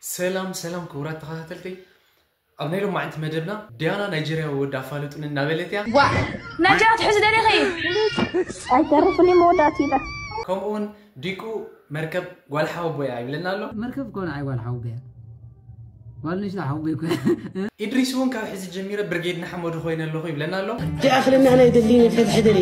ሰላም ሰላም ክቡራት ተኸታተልቲ፣ ኣብ ናይ ሎማዓንቲ መደብና ዲያና ናይጀርያዊ ወዲ ኣፋልጡኒ እናበለት እያ። ናይጀርያ ትሕዚ ደሊኺ? ኣይተርፍን እዩ መወዳእቲ ኢለ። ከምኡ እውን ዲቁ መርከብ ጓል ሓወቦ እያ ይብለና ኣሎ። መርከብ እኮ ንዓይ ጓል ሓወቦ እያ። ጓል ንሽታ ሓወቦ እኮ። ኢድሪስ እውን ካብ ሕዚ ጀሚረ ብርጌድ ንሓመዱ ኮይነ ኣለኹ ይብለና ኣሎ። ዲኣኽልና ናይ ደሊኒ ፍትሒ ደሊ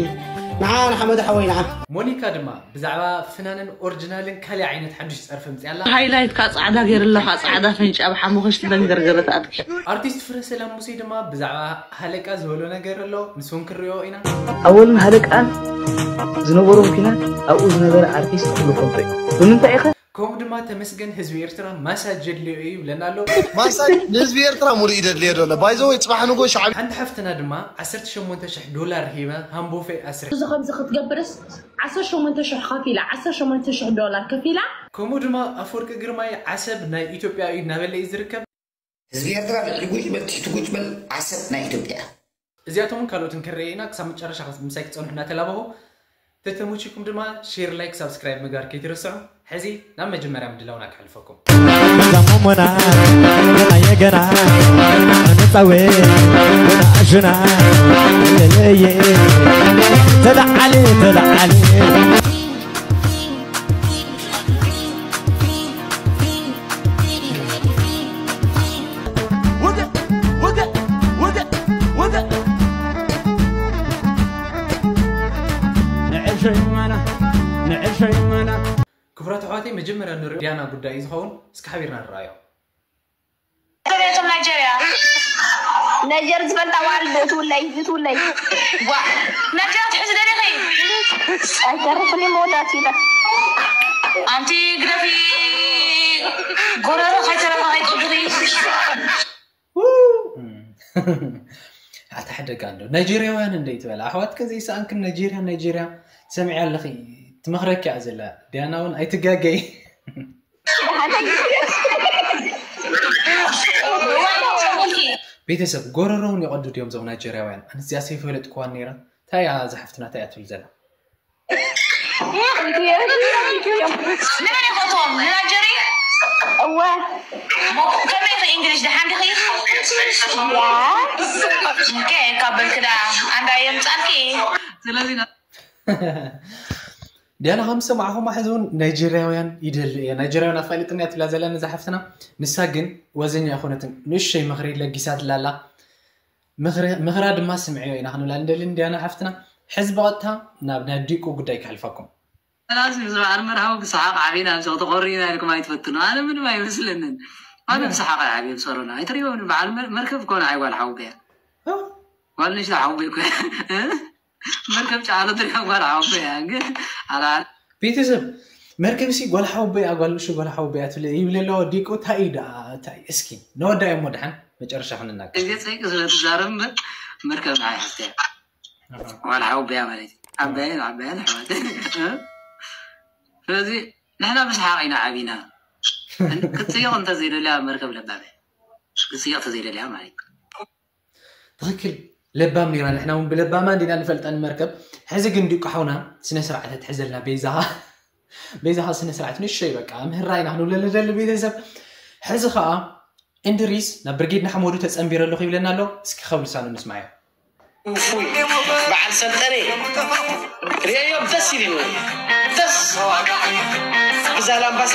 ንዓ ንሓመዱ ሓወይ ንዓ። ሞኒካ ድማ ብዛዕባ ፍናንን ኦሪጂናልን ካልእ ዓይነት ሓዱሽ ጸርፊ ምጽያ ኣላ። ሃይላይትካ ጻዕዳ ገይሩ ኣለኻ፣ ጻዕዳ ፈንጫ ኣብ ሓሙኽሽቲ ደንገርገረት ኣድጊ። ኣርቲስት ፍረ ሰላም ሙሴ ድማ ብዛዕባ ሃለቃ ዝበሎ ነገር ኣሎ፣ ንሱ እውን ክንሪኦ ኢና። ኣወልን ሃለቃን ዝነበሮም ኲናት ኣብኡ ዝነበረ ኣርቲስት ኩሉ ከንቱ እዩ። ብምንታይ ኢኸ? ከምኡ ድማ ተመስገን ህዝቢ ኤርትራ ማሳጅ የድልዮ እዩ ይብለና ኣሎ። ማሳጅ ንህዝቢ ኤርትራ ሙሉእ ይደድልዮ ደሎ። ባይዘወይ ጽባሕ ንጎ ሻዕቢ ሓንቲ ሓፍትና ድማ ዓሰርተ ሸሞንተ ሽሕ ዶላር ሂበ ሃምቦፌ ኣስረ። እዚ ከምዚ ክትገብርስ ዓሰርተ ሸሞንተ ሽሕ ከፊላ፣ ዓሰርተ ሸሞንተ ሽሕ ዶላር ከፊላ። ከምኡ ድማ ኣፈወርቂ ግርማይ ዓሰብ ናይ ኢትዮጵያ እዩ እናበለ እዩ ዝርከብ። ህዝቢ ኤርትራ ልዕሊ ጉጅ በል ትሕቲ ጉጅ በል ዓሰብ ናይ ኢትዮጵያ። እዚኣቶምን ካልኦትን ክንርኢ ኢና። ክሳብ መጨረሻ ምሳይ ክትጸንሑ እናተላበኹ፣ ተተመቺኩም ድማ ሼር፣ ላይክ፣ ሳብስክራይብ ምግባር ከይትረስዑ። ሕዚ ናብ መጀመርያ ምድላውና ከሕልፈኩም። ዛሞሞና ገና የገና ንጻወት ወናሽና ለለየ ተለዓለ ተለዓለ ክቡራት ኣሕዋተይ፣ መጀመርያ ንሪኦ ዲያና ጉዳይ እዩ ዝኸውን። እስኪ ሓቢርና ንረኣዮ። ናይጀርያ ናይጀር ዝፈልጣ ዋል ብእትውለይ ብትውለይ ናይጀርያ ትሕዚ ደሊኺ? ኣይተርፍን እዩ መወዳእቲ ኢለ። ኣንቲ ግደፊ፣ ጎረሮ ከይተረፈ ከይትወድኺ። ኣታ ሕደጋ እንዶ ናይጀርያውያን እንደ ይትበላ ኣሕዋትከ ዘይሰኣንክን ናይጀርያ ናይጀርያ ትሰምዒ ኣለኺ። ትመኽረኪ እያ ዘላ። ዲያና እውን ኣይትጋገይ። ቤተሰብ ጎረሮ እውን ይቐዱ ድዮም እዞም ናይጀርያውያን? ኣነስ እዚኣ ሰይፈለጥክዋን ነይራ። እንታይ እያ እዛ ሓፍትና እንታይ እያ ትብል ዘላ? ንመን ይኸቶም ንናይጀሪ? እወ ከመይ ኢኺ እንግሊሽ ደሓን ዲኺ? ኦኬ ካብ በልክዳ ኣንዳ የምጻልኪ። ስለዚ ዲያና ከም ዝሰማዕኹማ ሕዚ እውን ናይጀርያውያን ይደሊ እየ። ናይጀርያውያን ኣፋሊጥና እያ ትብላ ዘላ ነዛ ሓፍትና። ንሳ ግን ወዘኛ ኣይኮነትን። ንእሸይ ምኽሪ ለጊሳትላ ኣላ። ምኽራ ድማ ስምዕዮ ኢና ክንብላ ንደሊ ንዲያና ሓፍትና። ሕዚ ብቐጥታ ናብ ናይ ዲቁ ጉዳይ ከሕልፈኩም። ራሱ ምስ በዓል መርሃዊ ክሰሓቕ ዓቢና ምስ ተቖሪና ኢልኩም ኣይትፈትኑ። ኣነ ምንም ኣይመስለንን። ኣነ ብሰሓቕ እየ ዓብየ ብሰሮና። ኣይትሪኦ በዓል መርከብ ኮነ ኣይ ጓል ሓውበያ። ጓል ንሽታ ሓውበይ ኮ መርከብ ጫሎ ትሪኦ ጓል ሓውበያ። ግን ኣላ ቤተሰብ መርከብ ሲ ጓል ሓውበያ ጓል ንሽ ጓል ሓውበያ ትብል ይብል ኣለዎ ዲቁ እንታይ እዩ ደኣ እንታይ እስኪ ነወዳ እሞ ደሓን መጨረሻ ክንናገር። እዚ ጸይቂ ስለ ትዛረብ እምበር መርከብ ንዓይ ሓፍተይ እያ። ዋላ ሓውበያ ማለት እዩ። ዓባየን ዓባየን ኣሕዋት። ስለዚ ንሕና ብሰሓቕ ኢና ዓቢና። ክትጽይቕ እንተዘይደልያ መርከብ ለባም ክትጽይቕ ተዘይደልያ ማለት እዩ። ትኽክል ለባም ነይራ ንሕና እውን ብለባማ እንዲና ንፈልጣ ንመርከብ። ሕዚ ግን ዲቁ ሓውና ስነ ስርዓት ትሕዘልና ቤዛኻ ቤዛኻ ስነ ስርዓት ንእሸይ በቃ ምህራ ኢና ክንብለሉ ደሊ ቤተሰብ። ሕዚ ከዓ እንድሪስ ናብ ብርጌድ ንሓመዱ ተጸንቢረ ኣለኹ ይብለና ኣሎ። እስኪ ካብ ልሳኑ ንስማዮ። ውፉይ በዓል ሰልጠነ ርእዮም ደስ ኢልኒ ደስ ብዛላምባሳ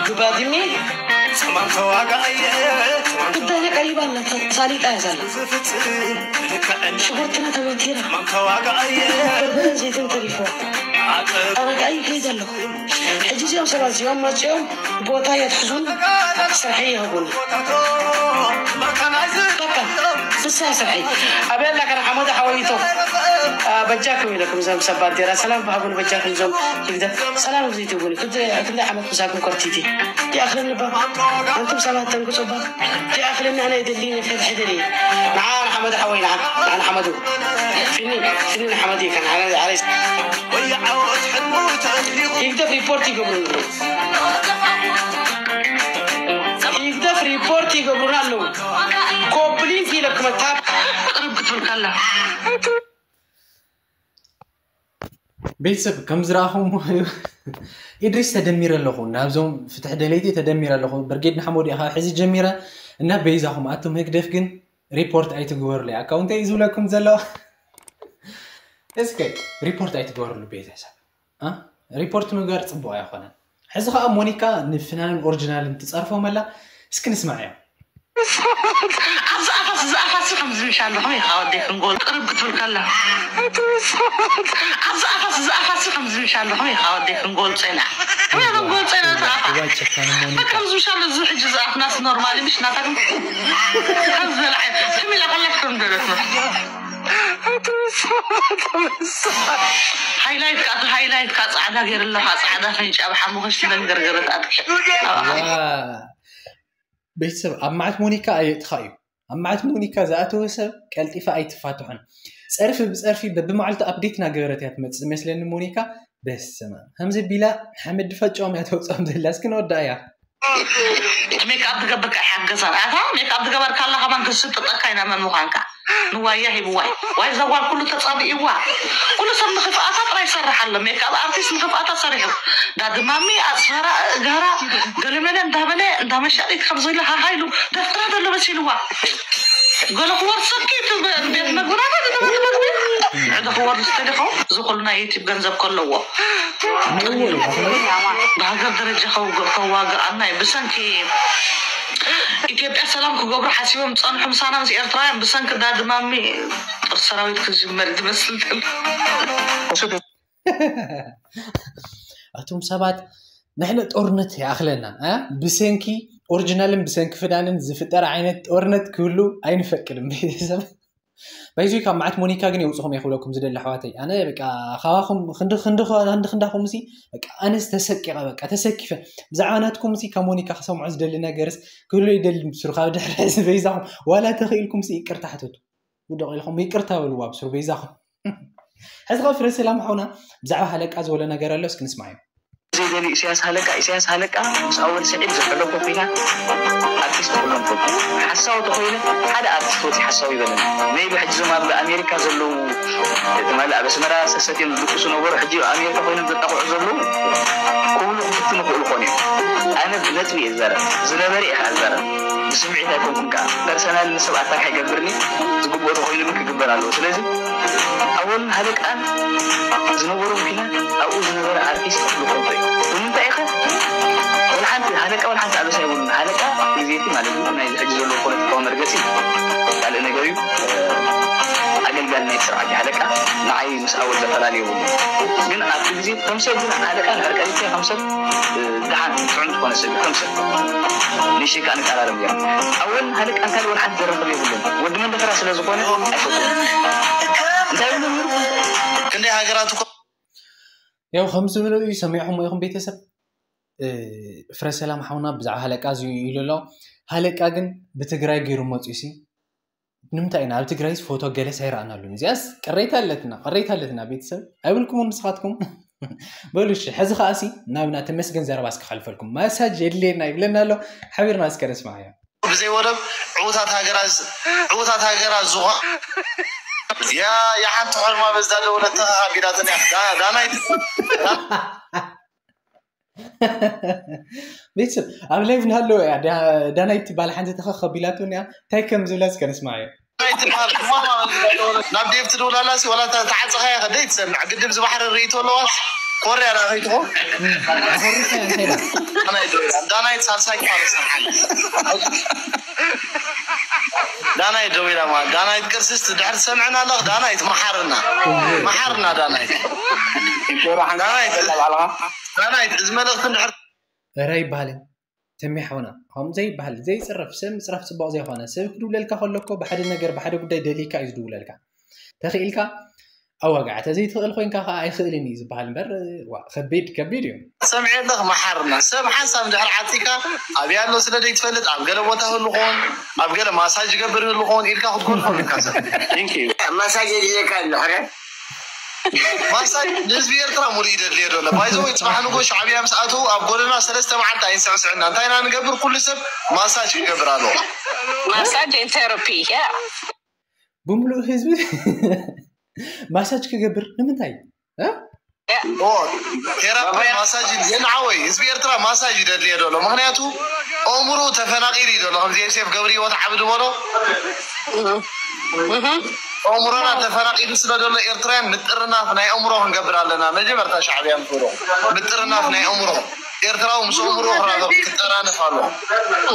ብባድሚ ጉዳይ ቀሪባ ኣላ ተሳሊጣ እያ ዘላ ሽጉርትና ተመቲራ በርበረን ዘይትን ተሪፎ ኣረጋኢ ይከይድ ኣለኹ ሕጂ እዚኦም ሰባት እዚኦም መፂኦም ቦታ የትሕዙን ስርሐይ ይህቡኒ በቃ ንስያ ስርሐይ ኣበይ ኣላ ከነ ሓሞተ ሓወይቶ በጃኩም ኢለኩም እዞም ሰብ ባንዴራ ሰላም ብሃቡኒ በጃኩም እዞም ህግደፍ ሰላም ዘይትህቡኒ ክንደይ ዓመት ምሳኩም ኮርቲቲ ይኣኽለኒ ባ ኣንቱም ሰባት ተንግጹ ባ ይኣኽለኒ ኣነ ይደልኒ ፍትሒ ደልየ ንዓ ንሓመዱ ሓወይ ንዓ ንሓመዱ ፊኒ ፊኒ ንሓመዱ ይከን ኣነ ይግደፍ ሪፖርት ይገብሩ ይግደፍ ሪፖርት ይገብሩና ኣለዉ ኮፕሊንክ ኢለኩም ታብ ቅርብ ክትብል ከላ ቤተሰብ ከም ዝረኣኹም ኢድሪስ ተደሚረ ኣለኹ፣ ናብዞም ፍትሒ ደለይቲ ተደሚረ ኣለኹ። ብርጌድ ንሓመዱ ኢኻ ሕዚ ጀሚረ እና በይዛኹም ኣቱም ህግደፍ ግን ሪፖርት ኣይትግበሩለይ ኣካውንተይ እዩ ዝብለኩም ዘሎ። እስከ ሪፖርት ኣይትግበሩሉ ቤተሰብ። ሪፖርት ምግባር ፅቡቅ ኣይኮነን። ሕዚ ከዓ ሞኒካ ንፍናንን ኦሪጂናልን ትፀርፎም ኣላ። እስኪ ንስማዕ እዮም። ኣብዚ ኣፋስ እዚ ኣፋስ ከም ዝምሻ ኣለኹም ኢኻ ወደይ ክንጎል ቅርብ ክትብል ከላ ኣብዚ ኣፋስ እዚ ኣፋስ ከም ዝምሻ ኣለኹም ኢኻ ወደይ ክንጎል ጸና ከመይ ክንጎል ጸና እዚ ኣፋ እዋይ ጨካን ሞኒካ። ከም ዝምሻ ኣሎ እዚ ሕጂ እዚ ኣፍናስ ኖርማሊ ምሽ ናታ ግን ከም ዝበልዓ ከም ኢላ ከላሽ ከም ደረት ሃይላይት ካ ሃይላይት ካ ጻዕዳ ገይርለኻ ጻዕዳ ፈንጫ ብሓሙኽሽ መንገርገረት ኣጥቂ ቤተሰብ ኣብ ማዓት ሞኒካ ኣየጥኻ እዩ። ኣብ ማዓት ሞኒካ ዝኣተወ ሰብ ቀልጢፋ ኣይትፋትሖን። ፀርፊ ብፀርፊ በብመዓልቱ ኣፕዴት እናገበረት እያ ትመፅእ መስለኒ ሞኒካ። በስመ ኣብ ከምዚ ቢላ ሓመድ ድፋጫኦም እያ ተውፅኦም ዘላ። እስኪ ንወዳ እያ ሜክኣፕ ትገብር ከ ሓገዛን ኣታ ሜክኣፕ ትገበር ካላ ከማን ክስጥጠካ ኢና መን ምዃንካ ንዋያ ሂብዋ ዋይ ዘዋል ኩሉ ተጻቢእዋ ኩሉ ሰብ ንኽፍኣታ ጥራይ ይሰርሕ ኣሎ ሜክኣፕ ኣርቲስት ንኽፍኣታ ሰሪሑ ዳድማሚ ኣፅፈራ እግህራ ገለመለ እንዳበለ እንዳመሻጢት ከም ዝብለ ሃሃ ኢሉ ደፍጥራ ዘሎ መሲልዋ ገለ ክወርሰኪ እቲ ቤት መግብና ንዕዲ ክወርድ ዝተደኸው እዚ ኩሉ ናይ ዩቲብ ገንዘብ ከለዎ ብሃገር ደረጃ ከዋግኣና እዩ ብሰንኪ ኢትዮጵያ ሰላም ክገብሩ ሓሲቦም ዝፀንሑ ምሳና ምስ ኤርትራውያን ብሰንኪ ዳድማሚ ጦር ሰራዊት ክጅመር ዝመስል ዘሎ ኣቱም ሰባት ንሕነ ጦርነት ይኣኽለና ብሰንኪ ኦሪጂናልን ብሰንኪ ፍዳንን ዝፍጠር ዓይነት ጦርነት ክህሉ ኣይንፈቅድም ቤተሰብ ባይዙ ካብ ማዓት ሞኒካ ግን የውፅኹም እየ ክብለኩም ዝደሊ ኣሕዋተይ ኣነ በቃ ካባኹም ክንዲ ክንዳኹም ሲ በቃ ኣነስ ተሰቂቐ በቃ ተሰኪፈ ብዛዕባ ናትኩም ሲ ካብ ሞኒካ ክሰምዖ ዝደሊ ነገርስ ክህሉ ይደሊ ምስሩ ካብ ድሕሪ በይዛኹም ዋላ ተኽኢልኩም ሲ ይቅርታ ሕተቱ ውደቕ ኢልኩም ይቅርታ በልዋ ብስሩ በይዛኹም ሕዚ ኸ ፍረ ሰላም ሓውና ብዛዕባ ሃለቃ ዝበሎ ነገር ኣሎ እስኪ ንስማዕ እዩ ዘይደሊ ኢሳያስ ሃለቃ ኢሳያስ ሃለቃ ምስ ኣወል ስዒድ ዝሕለፎ ኩናት ኣርቲስት ኩሎም ፈልጡ ሓሳዊ ተኮይነ ሓደ ኣርቲስት ወፂ ሓሳዊ ይበለኒ maybe ሕጂ ዞም ኣብ ኣሜሪካ ዘለዉ ትማሊ ኣብ ኣስመራ ሰሰትዮም ዝድቅሱ ነበሩ ሕጂ ኣብ ኣሜሪካ ኮይኖም ዘጣቕዑ ዘለዉ ክብሉ ክፍትኑ ክእሉ ኮኑ እዮም ኣነ ብነጥቢ እየ ዝዛረብ ዝነበረ እየ ከዓ ዝዛረብ ብስምዒት ኣይኮንኩን ከዓ personal ንሰብ ኣታክ ኣይገብርኒ ዝግብኦ ተኮይኑ ግን ክግበር ኣለዎ ስለዚ ኣወልን ሃለቃን ዝነበሮም ኩናት ኣብኡ ዝነበረ ኣርቲስት ክፍሉ ፈልጦ እዩ ንምንታይ ኢኸ ወላ ሓንቲ ሃለቃ ወላ ሓንቲ ኣበሳ የብሉን ሃለቃ ግዜቲ ማለት እዩ ናይ ሕጂ ዘለዎ ፖለቲካዊ መርገፂ ካልእ ነገር እዩ ኣገልጋሊ ናይ ስርዓት ሃለቃ ንዓይ ምስ ኣወል ዘፈላለ የብሉ ግን ኣብቲ ግዜ ከም ሰብ ግን ሃለቃ ንዕርቀ ልክዕ ከም ሰብ ደሓን ጥዑም ዝኾነ ሰብ እዩ ከም ሰብ ንእሽተይ ከዓ ንቀራረብ እዮም ኣወል ሃለቃን ካልእ ወላ ሓንቲ ዘራኽብ የብሉን ወዲ መንደፈራ ስለ ዝኾነ ኣይፈትዎም እንታይ ብሉ ነይሩ ክንደይ ሃገራት እኮ ያው ከም ዝብለው እዩ ሰሚዕኹም ኢኹም ቤተሰብ ፍረ ሰላም ሓውና ብዛዕባ ሃለቃ እዚ ኢሉ ኣሎ ሃለቃ ግን ብትግራይ ገይሩ መፅኡ ሲ ንምንታይ ኢና ኣብ ትግራይስ ፎቶ ገለስ ኣይረኣናሉን እዚኣስ ቅሬታ ኣለትና ቅሬታ ኣለትና ቤተሰብ ኣይብልኩም ንስኻትኩም በሉ እሺ ሕዚ ከኣሲ ናብና ተመስገን ዘረባ እስክሓልፈልኩም ማሳጅ የድልየና ይብለና ኣሎ ሓቢርና እስከ ነስማዓዮ ብዘይ ወደብ ዕዉታት ሃገራት ዕዉታት ሃገራት ዝኾ ያ የሓንቲ ሕርማ በዛ ደውለተኻ ኣቢላትን እያ ዳናይት ቤተሰብ ኣብ ላይቭ እናሃለወ እያ ዳናይት ትበሃል ሓንቲ ተኸኽ ኣቢላቶ እያ እንታይ ከም ዝብላ እስከ ንስማዓዮ ናብ ዴቭ ትድውላላ ሲ ዋላ ተዓፀኻያ ከደይ ትሰምዕ ግድብ ዝባሕሪ ርእይቶ ኣለዋ ኮርያ ዳ ከይትኾ ዳናይት ሳልሳይ ክፋል ሰምሓል ዳናይት ደው ኢላ ማለት ዳናይት ቅርስስ ድሕር ትሰምዕና ኣለኽ ዳናይት መሓርና መሓርና ዳናይት ዳናይት ዳናይት እዚ መልእኽቲ ድሕር ራ ይበሃልን ተሜ ሓውና ከምኡ ዘይበሃል ዘይፅረፍ ሰብ ምፅራፍ ፅቡቕ ዘይኮነ ሰብ ክድውለልካ ከሎ እኮ ብሓደ ነገር ብሓደ ጉዳይ ደልይካ እዩ ዝድውለልካ ተኽኢልካ ኣዋጋዕ ተዘይትኽእል ኮይንካ ከዓ ኣይኽእልን እዩ ዝበሃል እምበር ከቢድ ከቢድ እዩ ሰምዐ ኣለኽ መሓርና ሰብ ሓንሳብ እንድሕር ዓፂካ ኣብያ ኣሎ ስለ ዘይትፈልጥ ኣብ ገለ ቦታ ህሉ ኾን ኣብ ገለ ማሳጅ ይገብር ህሉ ኾን ኢልካ ክትጎድፎ ኢልካ ሰብ ማሳጅ የድልየካ ኣሎ ሕረ ማሳጅ ንህዝቢ ኤርትራ ሙሉእ ይደድልዮ ዶሎ ባይዘወይ ፅባሕ ንጎ ሻዕብያ ምስ ኣተዉ ኣብ ጎደና ሰለስተ መዓልቲ ኣይንስዕስዕና እንታይ ኢና ንገብር ኩሉ ሰብ ማሳጅ ክገብር ኣለዎ ማሳጅ ን ቴራፒ ብምሉእ ህዝቢ ማሳጅ ክገብር ንምንታይ ቴራፒ ማሳጅ የንዓወይ ህዝቢ ኤርትራ ማሳጅ ይደድልየ ዘሎ። ምክንያቱ ኣእምሮ ተፈናቂሉ እዩ ዘሎ። ከምዚ ዮሴፍ ገብርህይወት ዓብዱ በሎ ኣእምሮና ተፈናቂሉ ስለ ዘሎ ኤርትራውያን ምጥርናፍ ናይ ኣእምሮ ክንገብር ኣለና። መጀመርታ ሻዕብያ ንፍሮ ምጥርናፍ ናይ ኣእምሮ ኤርትራዊ ምስ ኣእምሮ ክራኸብ ክጠራነፍ ኣሎ።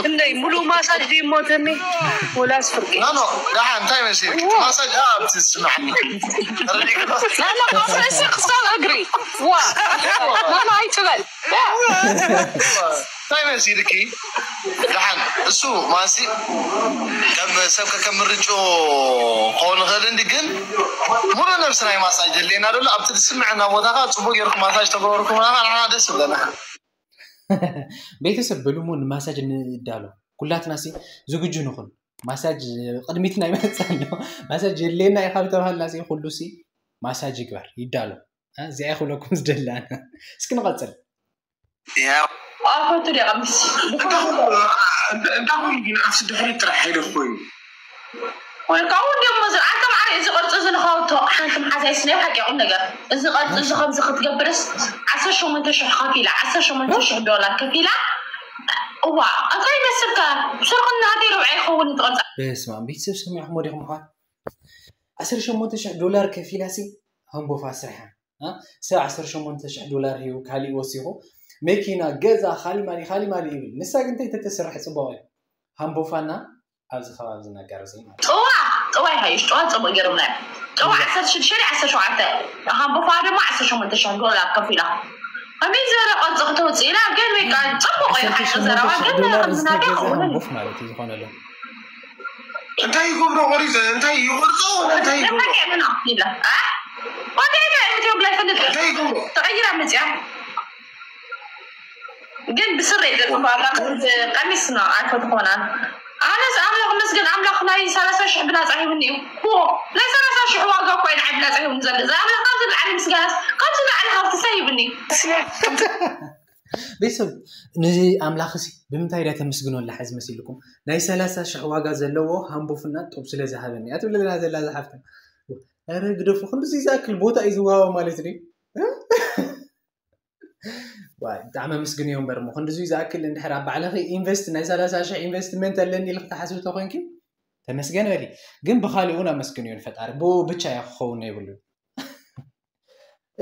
እንደይ ሙሉ ማሳጅ ድዩ ሞተኒ ወላስ ፍርቂ ኖ ኖ ደሓ እንታይ መሲል ማሳጅ ኣብቲ ዝስማዕኒ ላላ ካብ ርእሲ ክሳብ እግሪ ዋ ላላ ኣይትበል እንታይ መሲልኪ ደሓን እሱ ማሲ ከም ሰብ ከከም ምርጭ ክኸውን ይኽእል እንዲ ግን ሙሉ ነብሲ ናይ ማሳጅ የድልየና ደሎ ኣብቲ ዝስምዐና ቦታኻ ፅቡቅ ጌርኩም ማሳጅ ተገበርኩምና ንሕና ደስ ይብለና። ቤተሰብ በሉ እሞ ንማሳጅ ንዳሎ ኩላትና ሲ ዝግጁ ንኹን። ማሳጅ ቅድሚትና ይመፅእ ኣሎ። ማሳጅ የድልየና እዩ ካብ ተባሃልና ሲ ኩሉ ሲ ማሳጅ ይግበር ይዳሎ። እዚኣ ይኽብለኩም ዝደሊ ኣነ። እስኪ ንቐፅል። ኣኮቱ ዲያ ቀሚስ እንታይ ኮይኑ ግን ኣብቲ ድሕሪት ጥራሕ ሄደ ኮይኑ ወይ ካብኡ ደሞ ዝርኣካ ማዕረ እዚ ቅርፂ እዚ ንኸውቶ ሓንቲ መሓዛይስ ናይ ሓቂ ቁም ነገር እዚ ቅርፂ እዚ ከምዚ ክትገብርስ ዓሰርተ ሸሞንተ ሽሕ ከፊላ ዓሰርተ ሸሞንተ ሽሕ ዶላር ከፊላ እዋ እንታይ ይመስልካ ስርቅና ሃገር ውዓይ ይኸውን ትቕርፃ በስመ ኣብ ቤተሰብ ሰሚዕኹሞ ዲኹም ኣሕዋት ዓሰርተ ሸሞንተ ሽሕ ዶላር ከፊላሲ ሃምቦፋ ኣስሪሓ ሰብ ዓሰርተ ሸሞንተ ሽሕ ዶላር ሂቡ ካሊእ ወሲኹ መኪና ገዛ ካሊማሊ ካሊማሊ ይብል ንሳ ግን እንታይ ተተስርሕ ፅቡቅ እዩ ሃምቦፋና ኣብዚ ከባቢ ዝነገር እዚ ማለት ጥዋ ጥዋ ይሃይሽ ጥዋ ፅቡቅ ገይሮምና እዮም ጥዋ ዓሰርተ ሽዱሽተ ዓሰርተ ሸውዓተ ሃምቦፋ ድማ ዓሰርተ ሸሞንተ ሽሕ ዶላር ከፊላ ከመይ ዝበለ ቅርፂ ክተውፅእ ኢላ ግን በቃ ፅቡቅ እዩ ሓቂ ዘረባ ግን ዶላር ከምዝናገር ዝገዛ ክውንን ሃምቦፍ ማለት እዩ ዝኾነሉ እንታይ ይገብሮ ቆሪፀ እንታይ ይቆርፆ እንታይ ይገብሮ ይብላ ወደይ እንታይ ምትዮም ብላይ ፈልጥ እንታይ ይገብሮ ተቀይራ መፅያ ግን ብስረይ ዘፅባ ቀሚስ ነው ኣይፈትኾናል ኣነስ ኣምላኽ መስገን ኣምላኽ ናይ ሰላሳ ሽሕ ብናፃ ሂብኒ እዩ ናይ ሰላሳ ሽሕ ዋጋ እኮ ናይ ብናፃ ሂብኒ ዘሎ እዚ ኣምላኽ ካብዚ ላዕሊ ምስጋናስ ካብዚ ላዕሊ ሃብትሰ ሂብኒ ቤተሰብ ነዚ ኣምላኽ ሲ ብምንታይ ዳ ተመስግኖ ኣላ ሕዚ መሲልኩም ናይ ሰላሳ ሽሕ ዋጋ ዘለዎ ሃምቦፍና ጡብ ስለ ዝሃበኒ እያ ትብል ዘላ ዝሓፍታ ረ ግደፉ ክንድዚ ዝኣክል ቦታ እዩ ዝዋሃቦ ማለት ድዩ ብጣዕሚ ኣመስግንዮ እምበር እሞ ክንድዚ ዝኣክል እንድሕር ኣብ ባዕልኺ ኢንቨስት ናይ ሰላሳ ሽሕ ኢንቨስትመንት ኣለኒ ኢልክ ትሓስቢ ተኮንኪ ተመስገን በሊ ግን ብካሊእ እውን ኣመስግንዮ ንፈጣሪ ብኡ ብቻ እያ ክኸውን የብሉ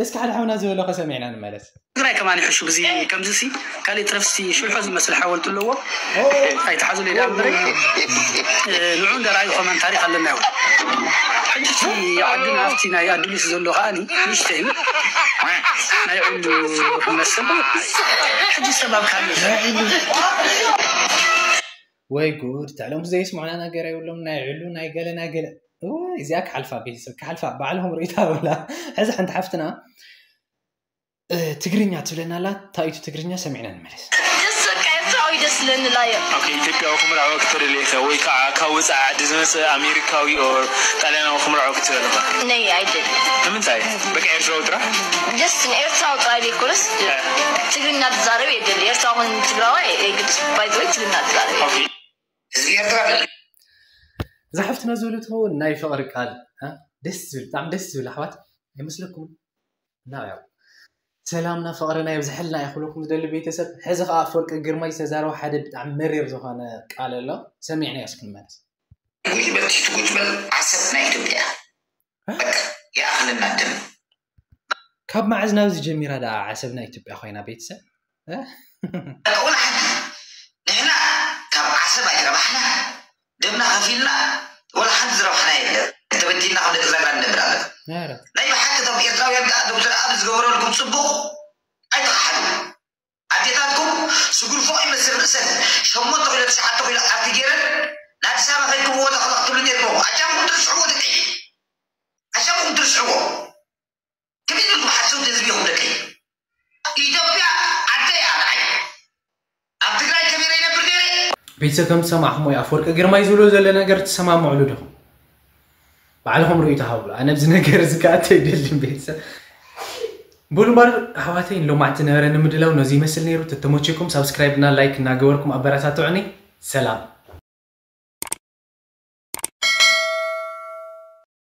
እስኪ ሓደ ሓውና ዝበሎ ከሰሚዕና ንመለስ ትግራይ ከማን ይሕሹ ብዚ ከምዚ ሲ ካሊእ ትረፍሲ ሽልሖ ዝመስል ሓወልቲ ኣለዎ ኣይትሓዙ ሌዳ እምበረ ንዑ እንደራዩ ከማን ታሪክ ኣለና ይው ሕጂ ዓድና ኣብቲ ናይ ኣዱሊስ ዘሎ ከዓኒ ንእሽተይ ናይ ዕሉ ክመስል ሕጂ ሰብ ኣብ ካልእ ወይ ጉድ ታሎም ዘይስምዑና ነገር የብሎም ናይ ዕሉ ናይ ገለ ናይ ገለ እዚኣ ክሓልፋ ቤተሰብ ክሓልፋ ባዕልኹም ርእታ ብላ ሕዚ ሓንቲ ሓፍትና ትግርኛ ትብለና ኣላ ታይቱ ትግርኛ ሰሚዕና ንመለስ ደስ በቃ ኤርትራዊ ደስ ስለኒ ላዮ ኢትዮጵያዊ ክምርዓወ ክትደሊ ኢኸ ወይ ከዓ ካብ ወፃኢ ዓዲ ዝመፅእ ኣሜሪካዊ ኦር ጣልያናዊ ክምርዓወ ክትደሊ ኢኻ ነይ ኣይደል ንምንታይ በቃ ኤርትራዊ ጥራሕ ደስ ኤርትራዊ ጥራይ ዘይኮነስ ትግርኛ ትዛረብ የደል ኤርትራዊ ትግራዋ የግድ ባይዘወይ ትግርኛ ትዛረብ ህዝቢ ኤርትራ እዛ ሓፍትና ዝበለትዎ ናይ ፍቕሪ ቃል ደስ ዝብል ብጣዕሚ ደስ ዝብል ኣሕዋት ኣይመስለኩምን እና ያው ሰላምና ፍቕርና የብዝሐልና እየ ክብለኩም ዝደሊ ቤተሰብ ሕዚ ከዓ ኣፈወርቂ ግርማይ ዝተዛረቦ ሓደ ብጣዕሚ መሪር ዝኾነ ቃል ኣሎ ሰሚዕና እስኪ ንመለስ ጉጅበል ትሽቱ ጉጅበል ዓሰብ ናይ ኢትዮጵያ በቃ ይኣኽለና ደም ካብ መዓዝ ናብዚ ጀሚራ ደኣ ዓሰብ ናይ ኢትዮጵያ ኮይና ቤተሰብ ወላ ሓንቲ ንሕና ካብ ዓሰብ ኣይረባሕና ደምና ከፊልና ወላ ሓንቲ ዝረባሕና የለ ተበዲልና ከም ደቂ ዛግራ ንነብር ኣለና ናይ ብሓቂ እቶም ኤርትራውያን ከዓ ዶክተር ኣብ ዝገበረልኩም ፅቡቕ ኣይተኸሓዱ ኣዴታትኩም ስጉርፎ ይመስል ርእሰን ሸሞንተ ኪሎ ትሽዓተ ኪሎ ዓርኪ ገይረን ንኣዲስ ኣበባ ከይድኩም ወደ ክልኽትብሉ ነይርኩም ኣሻምኩም ትርስሕዎ ደቂ ኣሻምኩም ትርስሕዎ ከመይ ኢልኩም ሓሰውቲ ህዝቢ ኢኹም ደቀይ ኢትዮጵያ ዓደይ ኣርዓይ ኣብ ትግራይ ከቢረ ይነብር ነይረ ቤተሰብ ከም ዝሰማዕኹም ወይ ኣፈወርቂ ግርማይ ዝብሎ ዘሎ ነገር ትሰማምዕሉ ዲኹም ባዕልኹም ርእዩ ተሃብሉ ኣነ ኣብዚ ነገር እዚ ከኣተ ይደልን ቤተሰብ ብሉ እምበር ኣሕዋተይ ንሎማዕቲ ነበረ ንምድላው ነዚ ይመስል ነይሩ ተተመቸኩም ሳብስክራይብ እና ላይክ እናገበርኩም ኣበረታትዑኒ ሰላም